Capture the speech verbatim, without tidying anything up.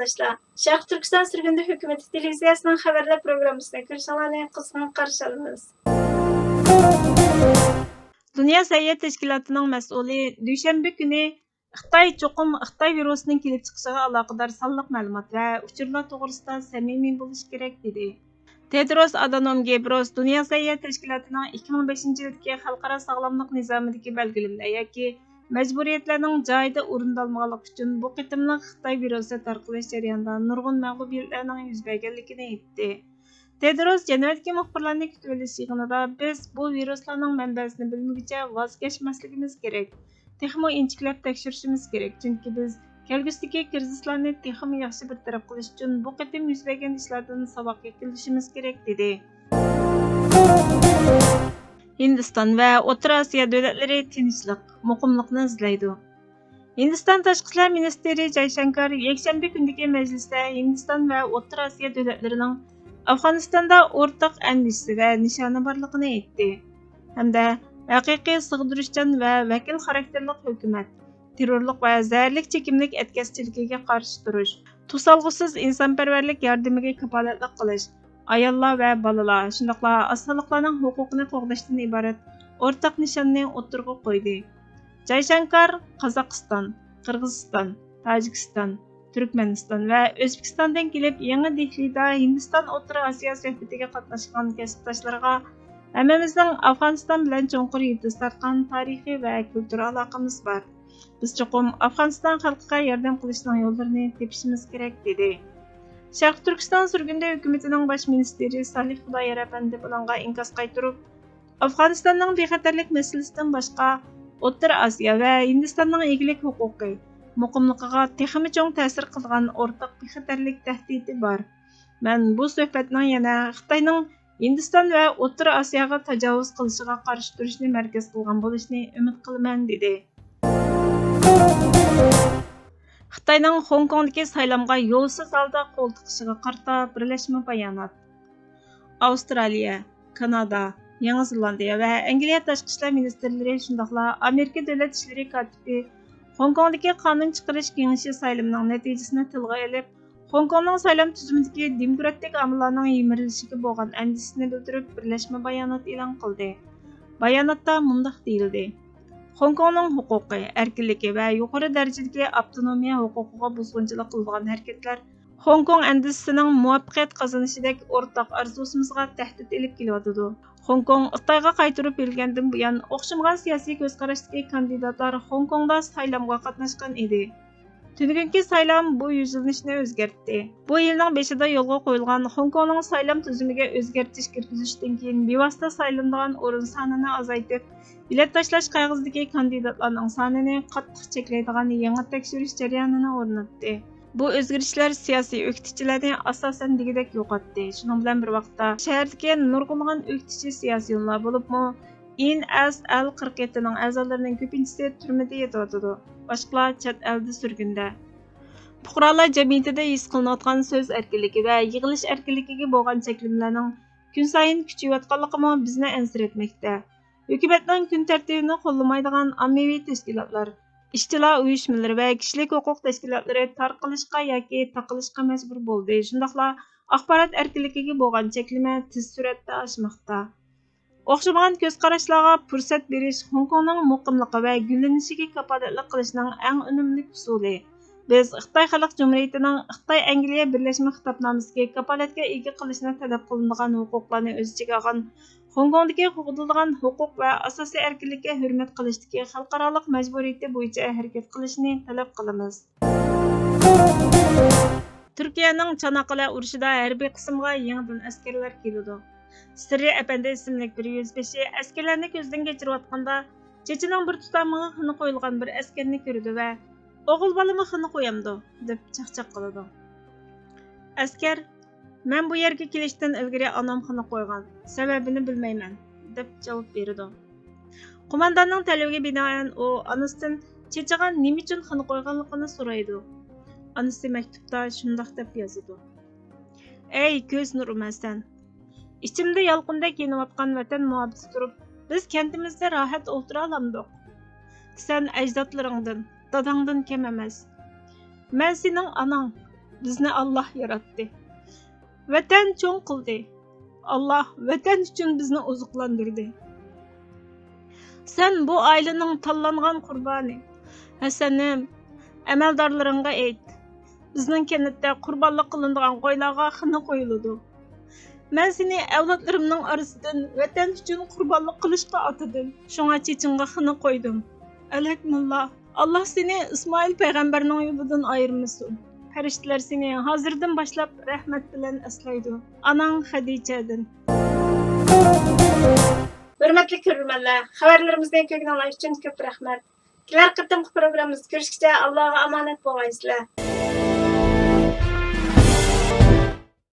قېرىنداشلار، شەرقىي تۈركىستان سۈرگۈندە ھۆكۈمىتى تېلېۋىزىيەسىنىڭ خەۋەرلەر پروگراممىسىنى كۆرۈشۈڭلارنى قىزغىن قارشى ئالىمىز. دۇنيا سەھىيە تەشكىلاتىنىڭ مەسئۇلى دۈشەنبە كۈنى خىتاي چوقۇم خىتاي ۋىرۇسىنىڭ كېلىپ چىقىشىغا ئالاقىدار سانلىق مەلۇمات ۋە ئۇچۇرلار توغرىسىدا سەمىمىي بولۇشى كېرەك، دېدى. تېدروس ئادانوم گېبروس دۇنيا سەھىيە تەشكىلاتىنىڭ ئىككى مىڭ بەشىنچى يىلدىكى خەلقئارا ساغلاملىق نىزامىدىكى بەلگىلىمىلەر ياكى مەجبۇرىيەتلەرنىڭ جايىدا ئورۇندالمىغانلىقى ئۈچۈن بۇ قېتىملىق خىتاي ۋىرۇسى تارقىلىش جەريانىدا نۇرغۇن مەغلۇبىيەتلەرنىڭ يۈز بەرگەنلىكىنى ئېيتتى. تېدروس جەنۇۋىدىكى مۇخبىرلارنى كۈتۈۋېلىش يىغىنىدا، بىز بۇ ۋىرۇسلارنىڭ مەنبەسىنى بىلمىگۈچە ۋاز كەچمەسلىكىمىز كېرەك. تېخىمۇ ئىنچىكىلەپ تەكشۈرۈشىمىز كېرەك، چۈنكى بىز كەلگۈسىدىكى كىرىزىسلارنى تېخىمۇ ياخشى بىر تەرەپ قىلىش ئۈچۈن بۇ قېتىم يۈز بەرگەن ئىشلاردىن ساۋاق يەتكۈزۈشىمىز كېرەك، دېدى. ھىندىستان ۋە ئوتتۇرا ئاسىيا دۆلەتلىرى تىنچلىق، مۇقىملىقنى ئىزدەيدۇ. ھىندىستان تاشقى ئىشلار مىنىستىرى جايشانكار يەكشەنبە كۈنىدىكى مەجلىستە ھىندىستان ۋە ئوتتۇرا ئاسىيا دۆلەتلىرىنىڭ ئافغانىستاندا ئورتاق ئەندىشىسى ۋە نىشانى بارلىقىنى ئېيتتى ھەمدە ھەقىقىي سىغدۇرۇشچان ۋە ۋەكىل خاراكتېرلىق ھۆكۈمەت، تېررورلۇق ۋە زەھەرلىك چېكىملىك ئەتكەسچىلىكىگە قارشى تۇرۇش، توسالغۇسىز ئىنسانپەرۋەرلىك ياردىمىگە كاپالەتلىك قىلىش، ئاياللار ۋە بالىلار، شۇنداقلا ئاز سانلىقلارنىڭ ھوقۇقىنى قوغداشتىن ئىبارەت ئورتاق نىشاننى ئوتتۇرىغا قويدى. جايشانكار قازاقىستان، قىرغىزىستان، تاجىكىستان، تۈركمەنىستان ۋە ئۆزبېكىستاندىن كېلىپ، يېڭى دېھلىدا ھىندىستان ئوتتۇرا ئاسىيا سۆھبىتىگە قاتناشقان كەسىپداشلىرىغا ھەممىمىزنىڭ ئافغانىستان بىلەن چوڭقۇر يىلتىز تارتقان تارىخىي ۋە كۈلتۈرىي ئالاقىمىز بار. بىز چوقۇم ئافغانىستان خەلقىگە ياردەم قىلىشنىڭ يوللىرىنى تېپىشىمىز كېرەك، دېدى. شەرقىي تۈركىستان سۈرگۈندە ھۆكۈمىتىنىڭ باش مىنىستىرى سالىھ خۇدايار ئەپەندى بۇنىڭغا ئىنكاس قايتۇرۇپ، ئافغانىستاننىڭ بىخەتەرلىك مەسىلىسىدىن باشقا، ئوتتۇرا ئاسىيا ۋە ھىندىستاننىڭ ئىگىلىك ھوقۇقى، مۇقىملىقىغا تېخىمۇ چوڭ تەسىر قىلىدىغان ئورتاق بىخەتەرلىك تەھدىتى بار. مەن بۇ سۆھبەتنىڭ يەنە خىتاينىڭ ھىندىستان ۋە ئوتتۇرا ئاسىياغا تاجاۋۇز قىلىشىغا قارشى تۇرۇشنى مەركەز قىلغان بولۇشىنى ئۈمىد قىلىمەن، دېدى. خىتاينىڭ خوڭكوڭدىكى سايلامغا يولسىز ھالدا قول تىقىشىغا قارىتا بىرلەشمە بايانات. ئاۋسترالىيە، كانادا، يېڭى زېلاندىيە ۋە ئەنگلىيە تاشقى ئىشلار مىنىستىرلىرى، شۇنداقلا ئامېرىكا دۆلەت ئىشلىرى كاتىپى خوڭكوڭدىكى قانۇن چىقىرىش كېڭىشى سايلىمىنىڭ نەتىجىسىنى تىلغا ئېلىپ، خوڭكوڭنىڭ سايلام تۈزۈمىدىكى دېموكراتىك ئامىللارنىڭ يىمىرىلىشىگە بولغان ئەندىشىسىنى بىلدۈرۈپ، بىرلەشمە بايانات ئېلان قىلدى. باياناتتا مۇنداق دېيىلدى: خوڭكوڭنىڭ ھوقۇقى، ئەركىنلىكى ۋە يۇقىرى دەرىجىدىكى ئاپتونومىيە ھوقۇقىغا بۇزغۇنچىلىق قىلىدىغان ھەرىكەتلەر خوڭكوڭ ئەندىزىسىنىڭ مۇۋەپپەقىيەت قازىنىشىدەك ئورتاق ئارزۇسىمىزغا تەھدىت ئېلىپ كېلىۋاتىدۇ. خوڭكوڭ خىتايغا قايتۇرۇپ بېرىلگەندىن بۇيان، ئوخشىمىغان سىياسىي كۆز قاراشتىكى كاندىداتلار خوڭكوڭدا سايلامغا قاتناشقان ئىدى. تۈنۈگۈنكى سايلام بۇ يۈزلىنىشنى ئۆزگەرتتى. بۇ يىلنىڭ بېشىدا يولغا قويۇلغان خوڭكوڭنىڭ سايلام تۈزۈمىگە ئۆزگەرتىش كىرگۈزۈشتىن كېيىن، بىۋاسىتە سايلىنىدىغان ئورۇن سانىنى ئازايتىپ، بېلەت تاشلاش قەغىزىدىكى كاندىداتلارنىڭ سانىنى قاتتىق چەكلەيدىغان يېڭى تەكشۈرۈش جەريانىنى ئورناتتى. بۇ ئۆزگىرىشلەر سىياسىي ئۆكتىچىلەرنى ئاساسەن دېگۈدەك يوقاتتى. شۇنىڭ بىلەن بىر ۋاقىتتا، شەھەردىكى نۇرغۇنلىغان ئۆكتىچى سىياسىيونلار، بولۇپمۇ ئېن ئەس ئەل قىرىق يەتتىنىڭ ئەزالىرىنىڭ كۆپىنچىسى تۈرمىدە يېتىۋاتىدۇ، باشقىلار چەت ئەلدە سۈرگۈندە. پۇقرالار جەمئىيىتىدە ھېس قىلىنىۋاتقان سۆز ئەركىنلىكى ۋە يىغىلىش ئەركىنلىكىگە بولغان چەكلىمىلەرنىڭ كۈنسايىن كۈچىيىۋاتقانلىقىمۇ بىزنى ئەنسىرەتمەكتە. ھۆكۈمەتنىڭ كۈن تەرتىپىنى قوللىمايدىغان ئاممىۋى تەشكىلاتلار، ئىشچىلار ئۇيۇشمىلىرى ۋە كىشىلىك ھوقۇق تەشكىلاتلىرى تارقىلىشقا ياكى تاقىلىشقا مەجبۇر بولدى. شۇنداقلا ئاخبارات ئەركىنلىكىگە بولغان چەكلىمە تېز سۈرئەتتە ئاشماقتا. ئوخشىمىغان كۆز قاراشلارغا پۇرسەت بېرىش خوڭكوڭنىڭ مۇقىملىقى ۋە گۈللىنىشىگە كاپالەتلىك قىلىشنىڭ ئەڭ ئۈنۈملۈك ئۇسۇلى. بىز خىتاي خەلق جۇمھۇرىيىتىنىڭ خىتاي ئەنگلىيە بىرلەشمە خىتابنامىسىگە كاپالەتكە ئىگە قىلىشنى تەلەپ قىلىنىدىغان ھوقۇقلارنى ئۆز ئىچىگە ئالغان خوڭكوڭدىكى قوغدىلىدىغان ھوقۇق ۋە ئاساسىي ئەركىنلىككە ھۆرمەت قىلىشتىكى خەلقئارالىق مەجبۇرىيىتى بويىچە ھەرىكەت قىلىشىنى تەلەپ قىلىمىز. تۈركىيەنىڭ چاناققالە ئۇرۇشىدا ھەربىي قىسىمغا يېڭىدىن ئەسكەرلەر كېلىدۇ. سىررى ئەپەندى ئىسىملىك بىر يۈزبېشى ئەسكەرلەرنى كۆزدىن كەچۈرۈۋاتقاندا، چېچىنىڭ بىر تۇتامىغا خېنە قويۇلغان بىر ئەسكەرنى كۆرىدۇ ۋە، «ئوغۇل بالىمۇ خېنە قويامدۇ؟» دەپ چاقچاق قىلىدۇ. ئەسكەر، «مەن بۇ يەرگە كېلىشتىن ئىلگىرى ئانام خېنە قويغان، سەۋەبىنى بىلمەيمەن» دەپ جاۋاب بېرىدۇ. قومانداننىڭ تەلىپىگە بىنائەن ئۇ ئانىسىدىن چېچىغا نېمە ئۈچۈن خېنە قويغانلىقىنى سورايدۇ. ئانىسى مەكتۇپتا شۇنداق دەپ يازىدۇ: «ئەي كۆز نۇرۇم ھەسەن! ئىچىمدە يالقۇندەك يېنىۋاتقان ۋەتەن مۇھەببىتى تۇرۇپ، بىز كەنتىمىزدە راھەت ئولتۇرالامدۇق؟ سەن ئەجدادلىرىڭدىن، داداڭدىن كەم ئەمەس. مەن سېنىڭ ئاناڭ، بىزنى ئاللاھ ياراتتى. ۋەتەن چوڭ قىلدى. ئاللاھ ۋەتەن ئۈچۈن بىزنى ئوزۇقلاندۇردى. سەن بۇ ئائىلىنىڭ تاللانغان قۇربانى. ھەسەنىم، ئەمەلدارلىرىڭغا ئېيت، بىزنىڭ كەنتتە قۇربانلىق قىلىنىدىغان قويلارغا خېنە قويۇلىدۇ. مەن سېنى ئەۋلادلىرىمنىڭ ئارىسىدىن ۋەتەن ئۈچۈن قۇربانلىق قىلىشقا ئاتىدىم. شۇڭا چېچىڭغا خېنە قويدۇم. ئەلەكمۇللا، ئاللاھ سېنى ئىسمائىل پەيغەمبەرنىڭ يولىدىن ئايرىمىسۇن. پەرىشتىلەر سېنى ھازىردىن باشلاپ رەھمەت بىلەن ئەسلەيدۇ. ئاناڭ خەدىچەدىن. ھۆرمەتلىك كۆرۈرمەنلەر، خەۋەرلىرىمىزنى كۆرگىنىڭلار ئۈچۈن كۆپ رەھمەت. كېلەر قېتىمقى پروگراممىمىزدا كۆرۈشكىچە ئاللاغا ئامانەت بولغايسىلەر.